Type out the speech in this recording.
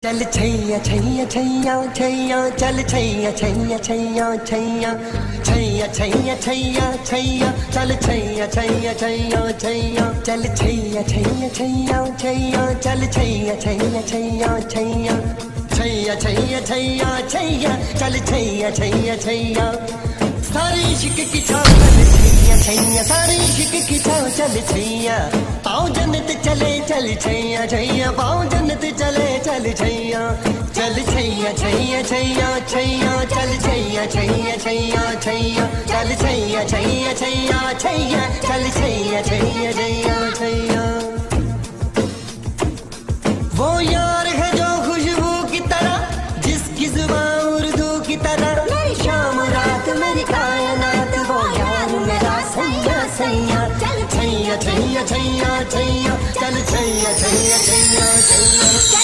चल छैया छैया छैया छैया, चल छैया छैया छैया छैया, छैया छैया छैया छैया, चल छैया छैया छैया छैया, चल छैया छैया छैया छैया, चल छैया छैया छैया छैया, छैया छैया छैया छैया, चल छैया छैया छैया। सारे इश्क की छाव चल छैया छैया, सारे इश्क की छाव चल छैया, पाँव जन्नत चले चल छैया छैया, पाँव जन्नत चले चल छैया, चल छैया छैया छैया छैया, चल छैया छैया छैया छैया, चल छैया छैया छैया छैया, चल छैया छैया छैया छैया। वो यार है जो खुशबू की तरह, जिसकी जुबान उर्दू की तरह, मेरी शाम रात मेरी कायनात, वो यार मेरा सैया सैया, चल छैया छैया छैया छैया, चल छैया छैया छैया छैया।